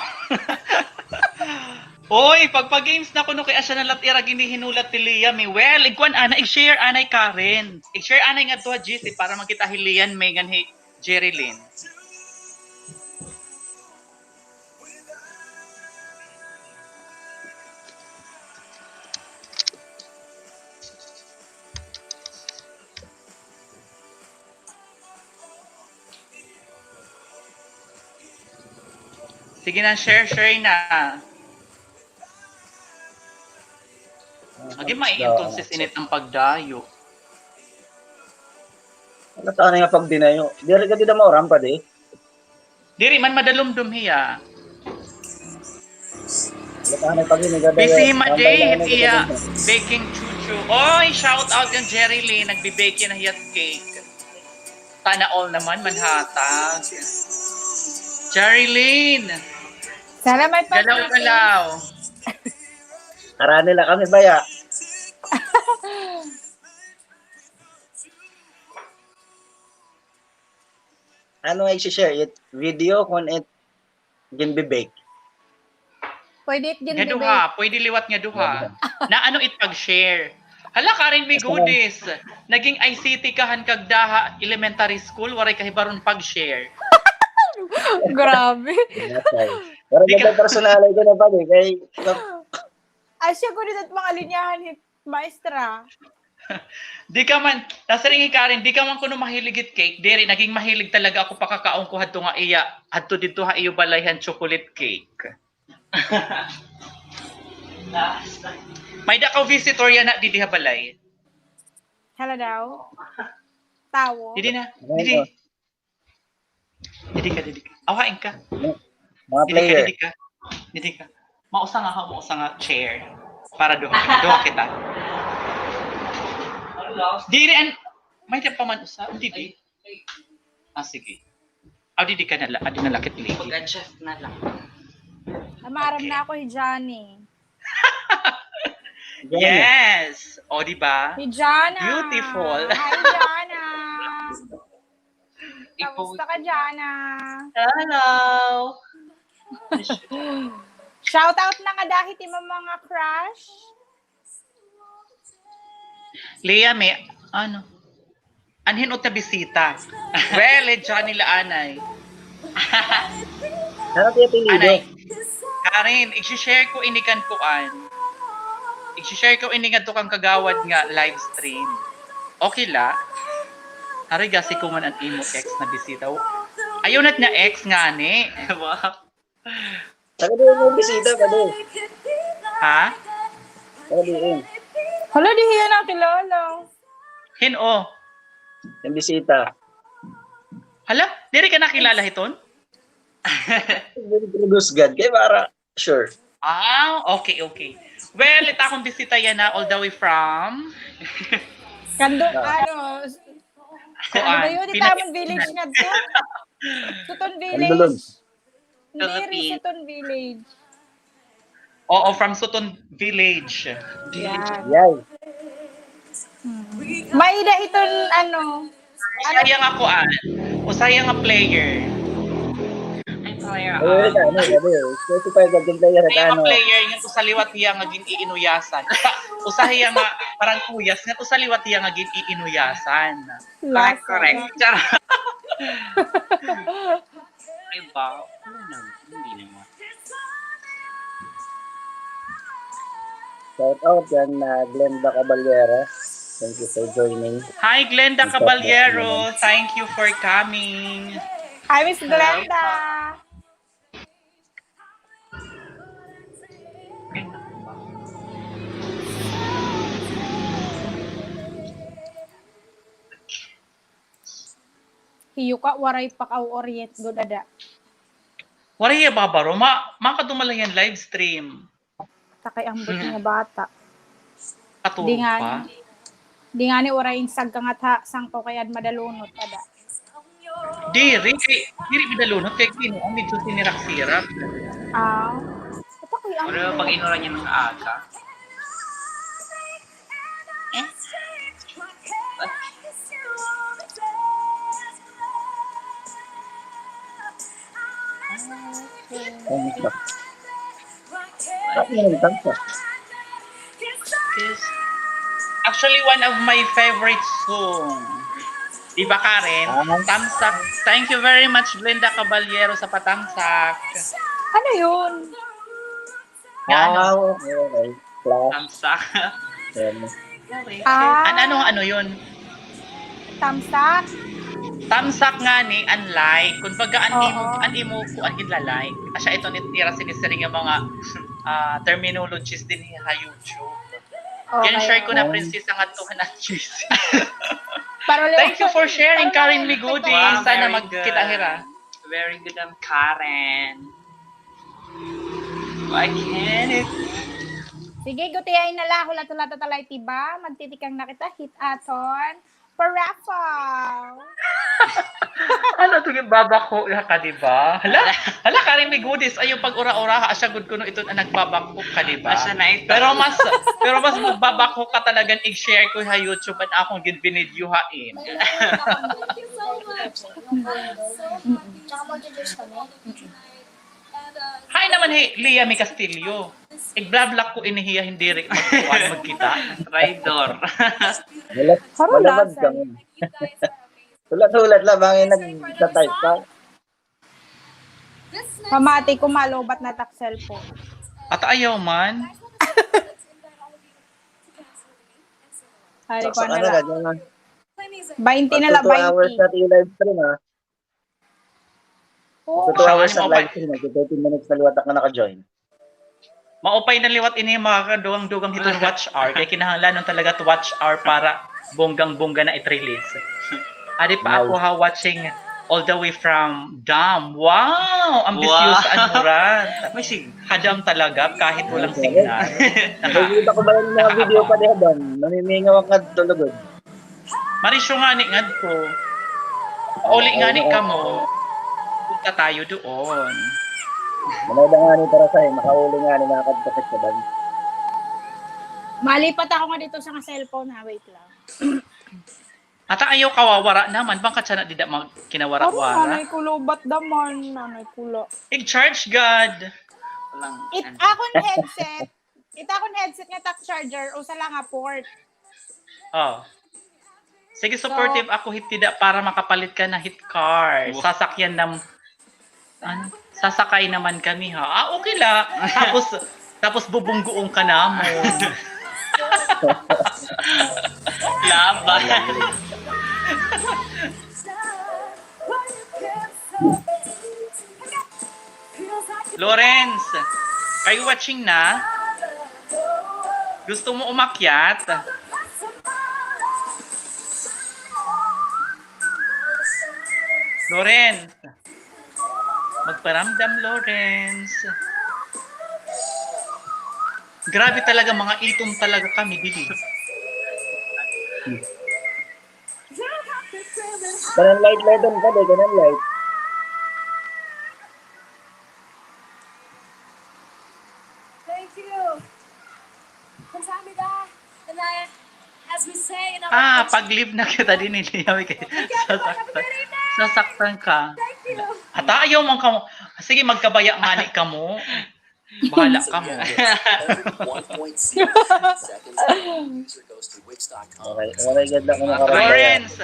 Oy, pagpa-games na kuno kay asya na la it ira ginihinulat ni Lea May. Well, igkuan ana, ig-share anay Karen. Ig-share anay ngadto ha G C para makita hi Lea May ngan hi Jerilyn. Sige na, share, share na. Agi, may inconsistent an pagdayo. Ano ta nga pagdinayo? Diri ka dida mauran pa di? Diri man, madalumdom hiya. Busy hi Maday hit iya baking chuchu. Oy, shout out kan Jerilyn, nagbe-bake na hiya cake. Sana all naman manhatag. Jerilyn. Salamat pa. Galaw-galaw. Arani la kami baya. Ano nga i-share? It video kon it ginbe-bake? Pwede it ginbe-bake. Nga duha, pwede liwat nga duha. Na ano it pag-share? Hala, Karen Migudis. Naging I C T ka han Cagdaha Elementary School, waray ka hibaron pag-share. Grabe. Pero di ka personal ko na pa di kay. Asya ko dida it mga linyahan hit Maestra. Di ka man, nasiring hi Karen, di ka man kuno mahilig hit cake. Diri, naging mahilig talaga ako pakakaon ko hadto nga iya, hadto didto ha iyo balay han chocolate cake. May-ada ka visitor yana didi ha balay. Hala daw. Tawo. Didi na. Didi. Didi ka, didi ka. Aw, hain ka. Mga player. Didi ka, didi ka. Didi ka. Mausa nga, ha, mausa nga chair. Para duha kita. Duha kita. Diri an, may-ada pa man usa. Didi. Ah, sige. Aw, didi ka na la, adi na la kit lady. Pag-adjust na lang. Maaram na ako hi Johnny. Yes. O, di ba? Hi, Jana. Beautiful. Hi, Jana. Kamusta ka, Jana? Hello. Shout out na ngada hit imo mga crush. Lea May, ano? Anhin uta bisita? Well, eh, Johnny la anay. Ano kaya apelyido? Anay. Karen, i-share ko ini kan kuan. I-share ko ini ngadto kan kagawad nga live stream. Okay la? Aray, gasi ko man an imo ex na bisita. Ayaw na nga ex ngani. Wow. Taga diin mo bisita, padi? Ha? Taga diin? Hala, di hiya nakilala. Hin-o? An bisita. Hala, diri ka nakilala hiton? Introduce gad kay para sure. Ah, okay, okay. Well, it akon bisita yana all the way from Kando, ano, ano ba yun? It amon village ngadto? Suton Village. Diri, Suton Village. Oo, from Suton Village. Yan. Yay. Hmm. May-ada hiton, ano, usa hiya nga kuan. Usa hiya nga player. Ay, player. Ay, ano, ano, specify ka, player, usa hiya nga player, ngan usa liwat hiya nga gin-iinuyasan. Usa, usa hiya nga parang kuyas, ngan usa liwat hiya nga gin-iinuyasan. Correct, correct. Charot. Ay, ba? Wala na. Hindi naman. Shout out yan, ah, Glenda Caballero. Thank you for joining. Hi, Glenda Caballero. Thank you for coming. Hi, Miss Glenda. Hiyo ka, waray pa ka orient gud ada. Waray ya babaro, ma-, makadumala yan live stream. Takay ambot nga bata. Di ngani, di ngani waray insag ka ngat ha sangkaw kay ad madalunot ada. Diri, kay diri madalunot kay kini, ah, medyo sinirak-sirak. Ah. Takay ambot. Wala pag inuran niya ng aga. Eh? Actually, one of my favorite song. Di ba, Karen? Tamsak. Thank you very much, Glenda Caballero, sa patamsak. Ano yun? Nga ano? Ah, okay, okay. Tamsak. Yan. Okay. Ah. An-, ano, ano yun? Tamsak? Tamsak ngani, unlike. Kumbaga, an imo, an imo, an ginla-like. Asya ito ni, nira sinisiring nga mga, ah, terminologies dinhi ha YouTube. Okay. Gin-share ko na, prinsesa, ngadto ha G C. Thank you for sharing, Karen Migudi. Wow, sana magkita hira. Very good, um, Karen. Why can't it? Sige, gutiay na la, hulat-hulata ta la iti ba? Magtitikang na kita hit aton paraffle. Ano to, ginbabakho ka, di ba? Hala, hala, Karen Migudis, ayaw pag-ura-uraha, asya gud kuno iton an nagbabakho ka, di ba? Asya na ito. Pero mas, pero mas magbabakho ka talagan, i-share ko ha YouTube an akon ginbinidyohan. Thank you so much. Tsaka magjo-juice kami. Hi naman hi Lia May Castillo. Ig-block ko ini hiya, hindi rin magkukuan magkita. Traidor. Hulat, hulat kami. Hulat-hulat la, bangin nagta-type pa. Pamati ko, malobat na tak cellphone. At ayaw man. Ari ko na la. Baynte na la, baynte. Two hours na live stream, ha? Oo. Two hours na live stream, nagto-thirty minutes na liwat ak nga naka-join. Maupay na liwat ini, mga kadugang-dugang hiton watch hour. Kay kinahanglan talaga it watch hour para bonggang-bongga na it release. Adi pa ako ha, watching all the way from Dam. Wow! Ambisyosa an oras. Ha Dam talaga, kahit walang signal. Nakikita ko ba yung mga video pa di ha Dam? Namimingaw ak ngadto lugod. Marisyo ngani ngadto. Pauli ngani kamo. Punta tayo doon. Manood ngani para sa makauli ngani, makakadto ka sa ban. Malipat ako nga dito sa nga cellphone, ha. Wait lang. Ata ayaw kawawara naman. Bangka tiyan na dida mag-, kinawara-wara. Nanay ko, lobat daman. Nanay ko la. Ig-charge gad. It akon headset. It akon headset nga tak charger, usa la nga port. Oh. Sige, supportive ako hit dida para makapalit ka na hit car. Wow. Sasakyan nam-, ano? Sasakay naman kami, ha? Ah, okay la. Tapos, tapos bubungguon ka namon. Laban. Lawrence, are you watching na? Gusto mo umakyat? Lawrence. Magparamdam, Lawrence. Grabe talaga, mga itom talaga kami, dili. Kanan light, light, ano ka, kanan light. Thank you. Kamsahamnida. And I, as we say in our Ah, pag-live na kita dinhi, yawi kay sasaktan, sasaktan ka. Thank you. Ata, ayaw man kamo. Sige, magkabaya ngani kamo. Bahala kamo. Waray, waray gad ako nakararay. Lawrence,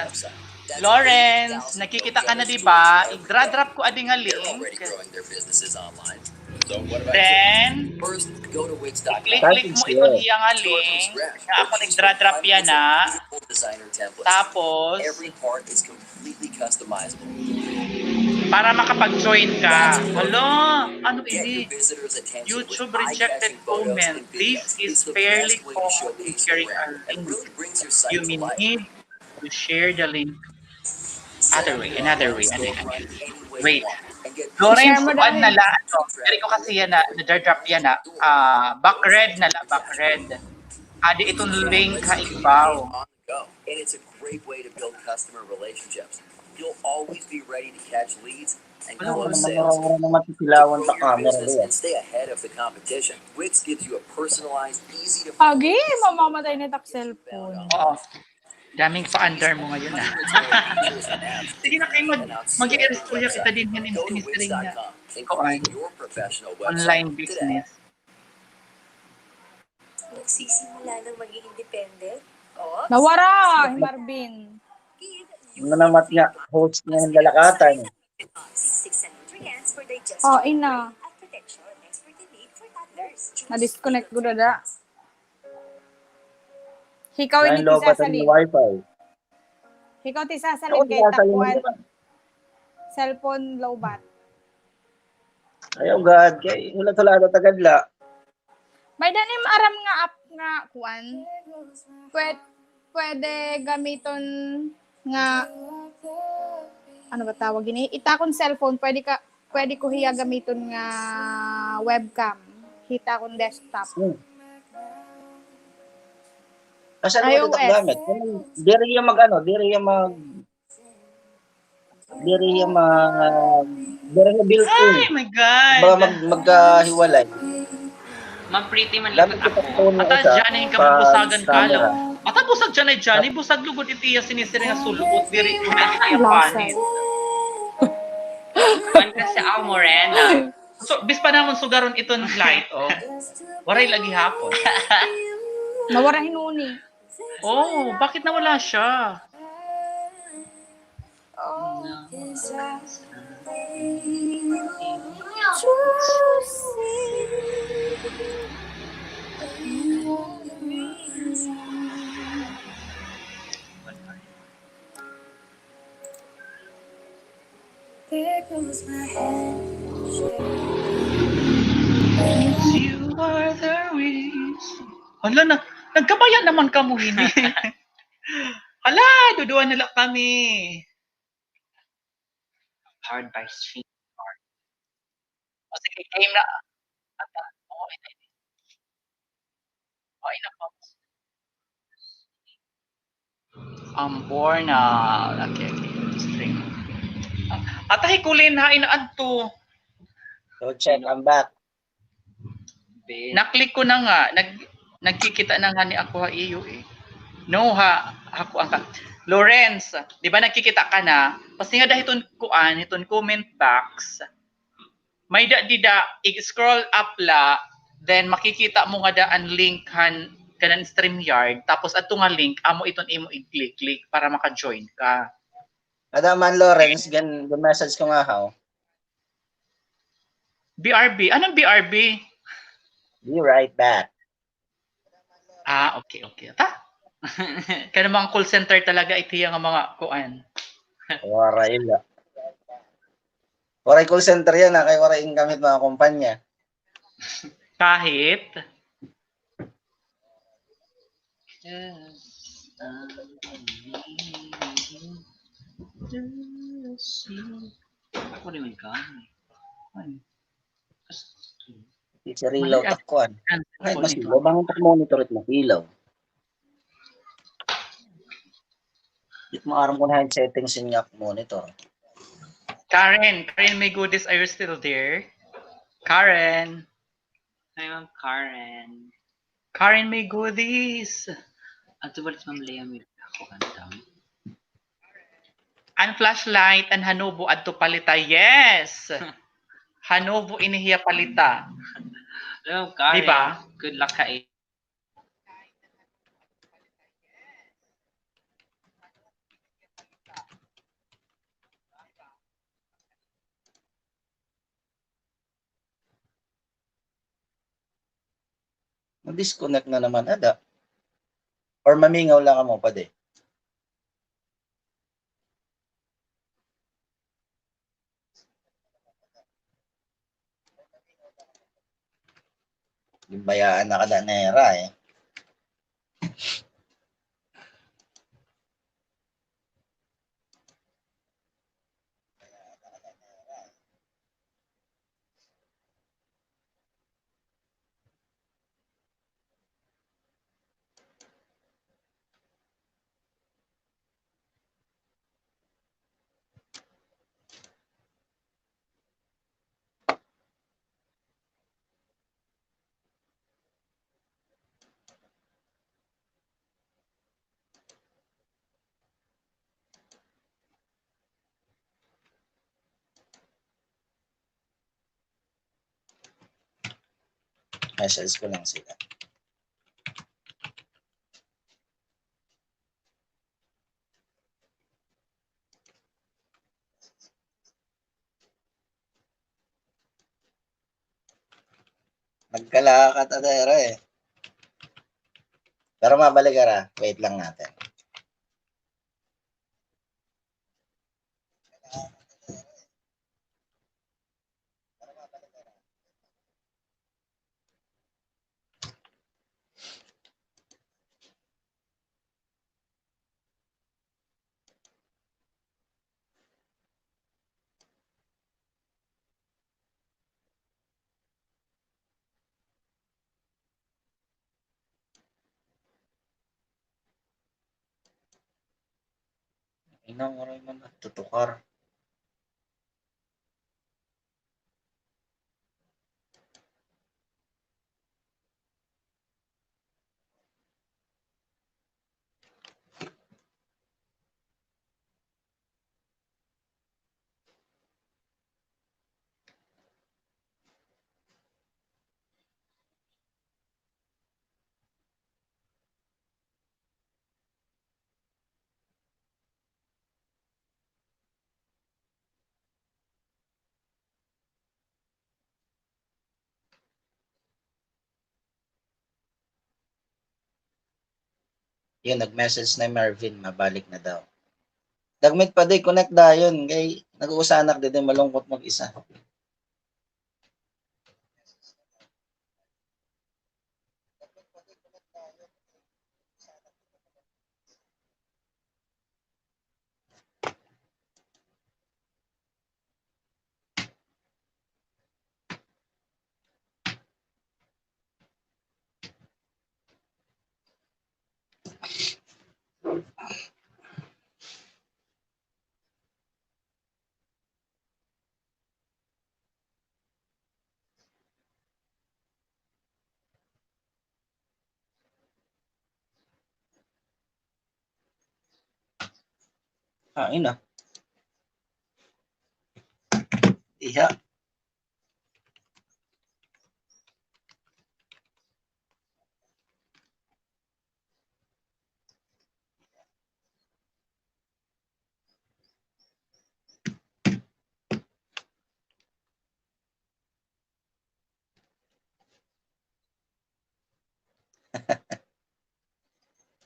Lawrence, nakikita ka na, di ba? Idra-drop ko adi nga link. Then, i-click-click mo iton hiya nga link nga akon igdra-drop yana. Tapos, para makapag-join ka. Hala, ano ini? YouTube rejected comment. This is fairly common in sharing a link. You may need to share the link. Other way, another way, ano yan? Wait. Lawrence, kuan na la, ano, diri ko kasi yana, na-drop yana, ah, back red na la, back red. Adi iton link ha igbaw. Agi, mamamatay na it ak cellphone. Oo. Daming paandar mo ngayon, ah. Sige na kayo, mag-, mag-i-istorya kita dinhi hin sinisiri niya. Kuan. Online business. Nagsisimula ng maging independent? Oo. Nawara, Marvin. Ano naman nga, host niya hin lalakatan. Oh, ina. Na-disconnect ko dada. Hikaw ini ti sasalin. Hikaw ti sasalin kay takuan. Cellphone lowbat. Ayaw gad, kay hulat-hulata ta gad la. May-ada nim aram nga app nga kuan. Pwede, pwede gamiton nga, ano ba tawag ini? It akon cellphone, pwede ka, pwede ko hiya gamiton nga webcam. Hit akon desktop. Hmm. Asa naman ito gamit? Diri hiya mag-ano, diri hiya mag- Diri hiya ma-, diri hiya built-in. Ay, my God. Kumbaga mag-, magkahiwalay. Ma'am Pretty, man lipat ako. Ata Johnny, ka magbusagan ka, lo. Ata busag Johnny, Johnny, busag lugod it iya sinisiri nga sul-ot, diri ko na iya panit. Man kasi ako, Morena. So, bis pa namon sugaron iton light, oh. Waray lagi hapon. Nawara hin uni. Oh, bakit nawala siya? Hala, na, nagkabaya naman kamo hini. Hala, duduha na la kami. Powered by stream. O, sige, game na. Ata, okay na ini. Okay na po. Ang born na, okay, okay, stream. Ata hikulin ha, inaadto. So, check, I'm back. Na-click ko na nga, nag-, nagkikita na ngani ako ha iyo, eh. No, ha, ako ang ka-, Lawrence, di ba nagkikita ka na? Pasinga da hiton kuan, hiton comment box. May-ada dida, i-scroll up la, then makikita mo ngada an link han kanan StreamYard, tapos adto nga link, amo iton imo i-click-click para maka-join ka. Ada man, Lawrence, gan, gan-message ko nga, haw. B R B. Anong B R B? Be right back. Ah, okay, okay. Ta? Kay mga call center talaga, ito yung mga kuan. Waray la. Waray call center yana, kay waray income it mga kumpanya. Kahit? Ako naman ka. Ay. Teacher Ilaw, takuan. Ay, masilaw. Bangon tak monitor it masilaw. Di ko maaram kon hain settings ini ak monitor. Karen, Karen May Goodies, are you still there? Karen. Hi, Ma'am Karen. Karen May Goodies. Adto balik si Ma'am Lea, may ako kanta. An flashlight, an hanubo, adto palita. Yes! Hanubo ini hiya palita. Hello, Karen. Di ba? Good luck ha. Mag-disconnect na naman ada. Or mamingaw la kamo, padi? Ginbayaan na ka da nira, eh. Message ko lang sila. Nagkalakat ada ira, eh. Pero mabalik ira. Wait lang natin. Inang, waray man tutukar. Yun, nag-message na Mervin, mabalik na daw. Dagmit pa di, connect dayon. Kay nag-uusanak didi, malungkot mag-isa. Ah, ina. Iha.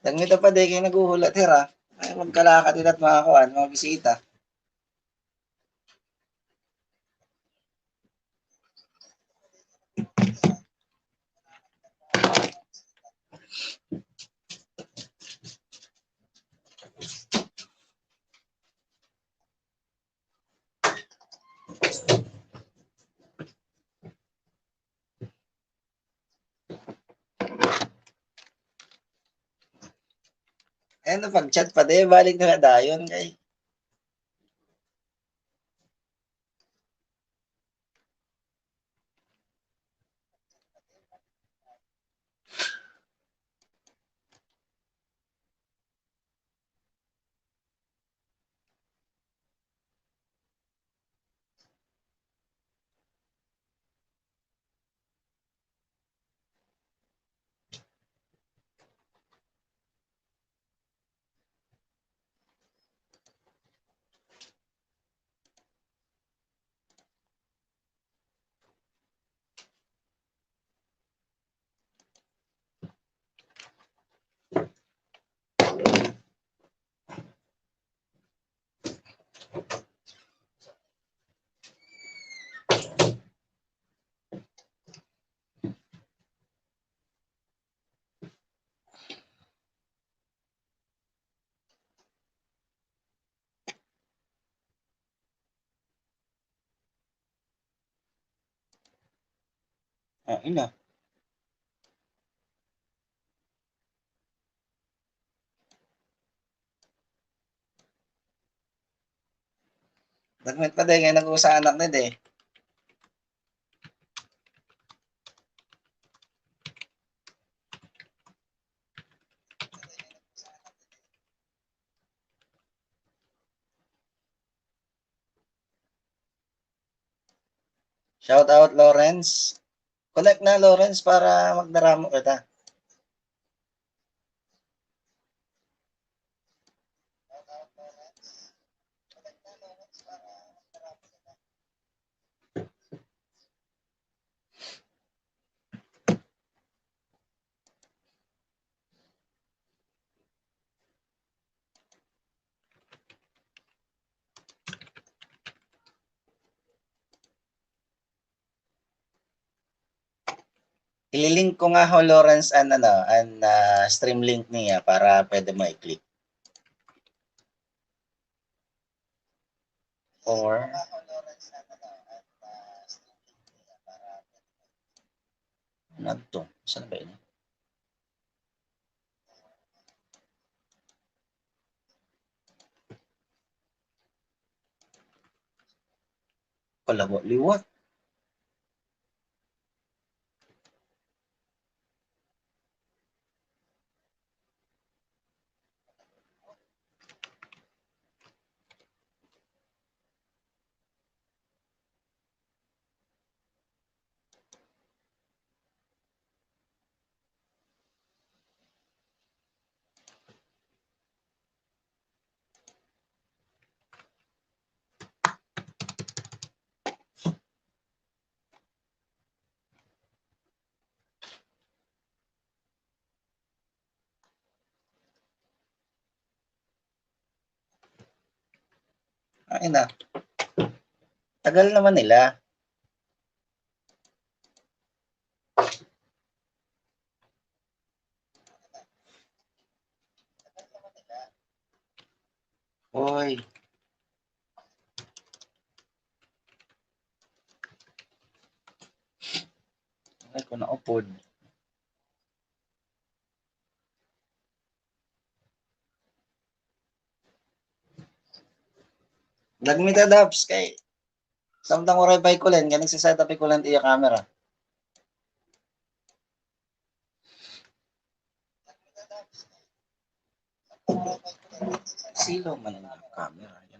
Dagmita pa di kay naghuhulat hira. Ay, magkalakat ita't mga kuan, mga bisita. Ano, pag-chat pa di, balik na dayon kay. Ah, ina. Dagmit pa di kay nag-usa anak ni di. Shout out, Lawrence. Connect na, Lawrence, para magdaramo kita. Ililink ko nga ho, Lawrence, an, ano, an, ah, stream link niya para pwede mo i-click. Or, ano to? Saan ba yun? Palawa liwat. Ay na. Tagal naman nila. Oy. Ay, ko naupod. Dagmita, Daps, kay samtang waray pa hi Kulen, kay nagse-set up hi Kulen iya camera. Silaw man an camera.